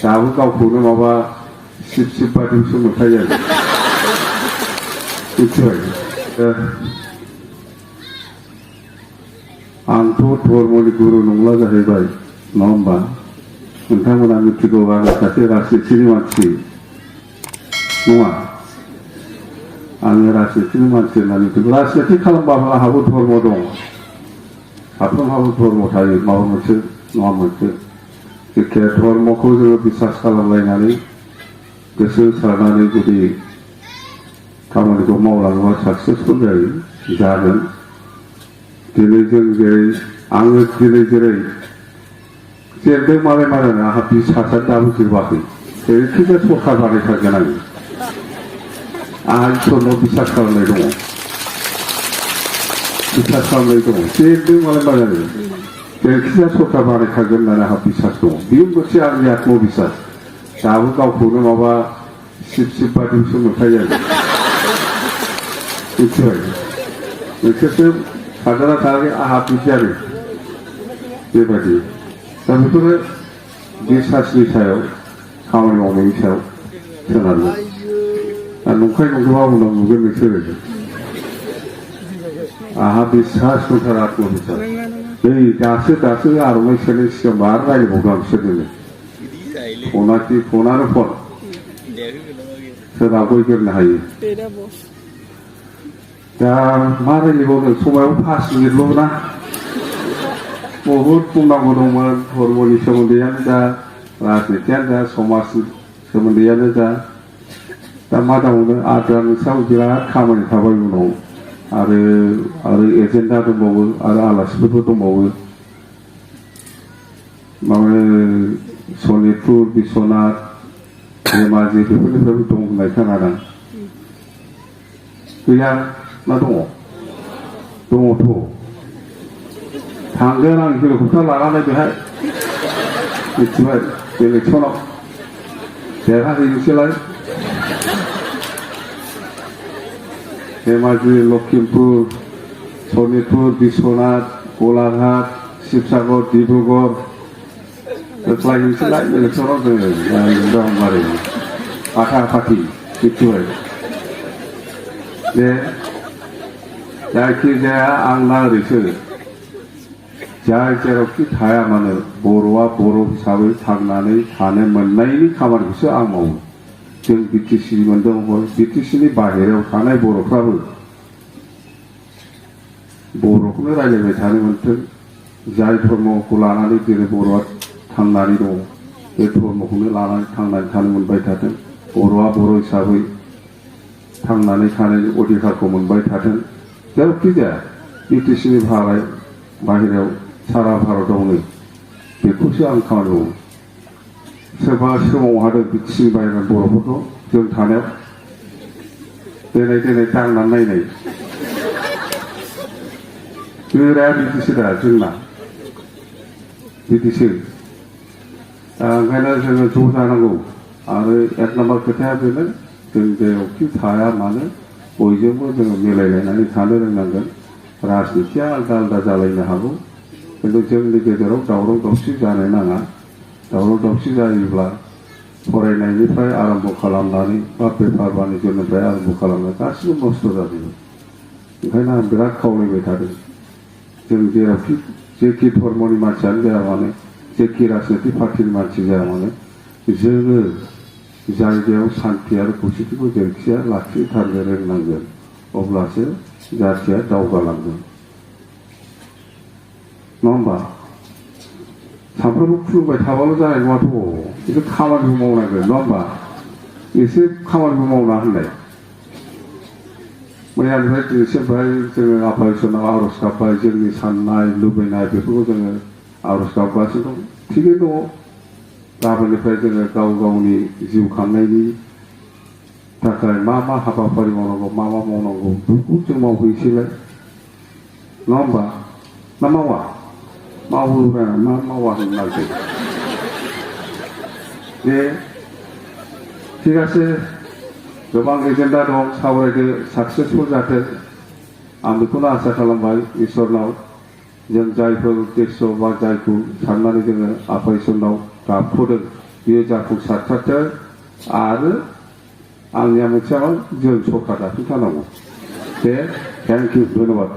दाबो गावखौनो माबा सिब बादिसो नुखायो आरो मिथिबाय आंथ' धर्मनि गुरु नंला जाहैबाय नङा होमबा नोंथांमोना मिथिगौ आङो सासे राजनितिनि मानसि नङा आङो राजनितिनि मानसि होननानै मिथिगौ राजनिति खालामबाबो आंहाबो धर्म दं साफ्रोमहाबो धर्म थायो माबा मोनसे नङा मोनसे जायखिया धर्मखौ जोङो बिसास खालामलायनानै गोसो होसारनानै जुदि खामानिखौ मावलाङोबा साक्सेसफुल जागोन दिनै जों जेरै आङो दिनै जेरै जेरदों मालाय मालायनो आंहा बिसासा दाबो जोबाखै जेरैखिजाया सरकार बानायथारगोन आंहा इसोरनाव बिसास खालामनाय दङ जेरदों मालाय मालायनो जेरैखिजाया सरकार बानायथारगोन होननानै आंहा बिसास दङ बेयो मोनसे आंनि आत्मबिसास दाबो गावखौनो माबा सिब बादिसो नुखायो आरो मिथिबाय नोंसोरसो सानजाना थानानै आंहा बिदि आरो बेबायदि दा बेफोरो बिसासनि सायाव खामानि मावनायनि सायाव सोनारो दा नंखाय नंगौबा उनाव नुगोन नोंसोरो आंहा बिसास दंथार आत्मबिसास नै दासो आर'नाइ सोनाय सिगां मा रायज्लायबावदों आं बिसोरजोंनो फनानो फन सोर आवगायग्रोनो हायो दा मा रायज्लायबावनो समायाव 5 मिनिटल' ना बहुद बुंनांगौ दंमोन धर्मनि सोमोन्दैयानो जा राजनितियानो जा समाजनि सोमोन्दैयानो जा दा मा दंबावनो आद्रा नोंसाव बिराद खामानि थाबाय उनाव आरो एजेन्डा दंबावो आरो आलासिफोरबो दंबावो माबा सनितपुर बिश्वनाथ धेमाजि बेफोरनिफ्रायबो दं होननाय खोनादों गैया ना दङथ' थांगोन आं हेलिकप्टार लानानै बेहाय मिथिबाय इलेक्सनाव देरहाहैनोसैलाय धेमाजि लखिमपुर सनितपुर बिश्वनाथ गलाघाट शिबसागर डिब्रुगड़ लायनोसैलाय इलेक्सनाव जोङो एकदम मारै फाथाफाथि मिथिबाय बे जायखिजाया आंना ओरैसो जाय जेरावखि थाया मानो बर'आ बर' हिसाबै थांनानै थानो मोननायनि खामानिखौसो आं मावो जों बिटिसि मोनदों बिटिसिनि बाहेरायाव थानाय बर'फ्राबो बर'खौनो रायज्लायबाय थानो मोनथों जाय धर्मखौ लानानै दिनै बर'आ थांनानै दङ बे धर्मखौनो लानानै थांनानै थानो मोनबाय थाथों बर'आ बर' हिसाबै थांनानै थानायनि अधिकारखौ मोनबाय थाथों जेरावखि जाया बिटिसिनि बाहेरायाव सारा भारतआवनो बेखौसो आं खामानि मावो सोरबा सोमाव हादों बिटिसिनि बाहेरानि बर'फोरखौ जों थानायाव दिनै दांनानै नायनाय गोराया बिदिसो दा जोंना बिदिसो ओंखायनो जोङो ज' जानांगौ आरो 1 नाम्बार खोथाया बेनो जों जेरावखि थाया मानो बयजोंबो जोङो मिलायलायनानै थानो रोंनांगोन राजनितिया आलदा आलदा जालायनो हागौ खिन्थु जोंनि गेजेराव दावराव दावसि जानो नाङा दावराव दावसि जायोब्ला फरायनायनिफ्राय आरम्भ खालामनानै बा बेफार बानिज्यनिफ्राय आरम्भ खालामनाय गासिबो नस्थ' जाजोबो ओंखायनो आं बिराद खावलायबाय थादों जों जेरावखि जेखि धर्मनि मानसियानो जाया मानो जेखि राजनिति पार्टिनि मानसि जाया मानो जोङो जायगायाव सान्थि आरो खौसेथिखौ जेरैखिया लाखिथारनो रोंनांगोन अब्लासो जाथिया दावगालांगोन नङा होमबा सानफ्रोमबो खुलुमबाय थाबाल' जानाय नङाथ' एसे खामानिबो मावनांगोन नङा होमबा एसे खामानिबो मावना होनलाय मैयानिफ्राय दिनैसिमफ्राय जोङो आफा इसोरनाव आर'ज गाबबाय जोंनि साननाय लुबैनाय बेफोरखौ जोङो आर'ज गाबगासिनो दं थिगैनो दङ गाबोननिफ्राय जोङो गाव गावनि जिउ खांनायनि थाखाय मा हाबाफारि मावनांगौ मा मावनांगौ बेखौ जों मावहैसैलाय नङा होमबा ना मावोब्ला मा मावा होननो नागिरदों बे थिगासे गोबां एजेन्डा दं सावरायदो साक्सेसफुल जाथों आं बेखौनो आसा खालामबाय इसोरनाव जों जायफोर उद्देश्य बा जायखौ साननानै जोङो आफा इसोरनाव गाबख'दों बियो जाफुंसारथारथों आरो आंनिया मोनसे जों सरकारा खिन्थानांगौ दे थेंक इउ धन्यबाद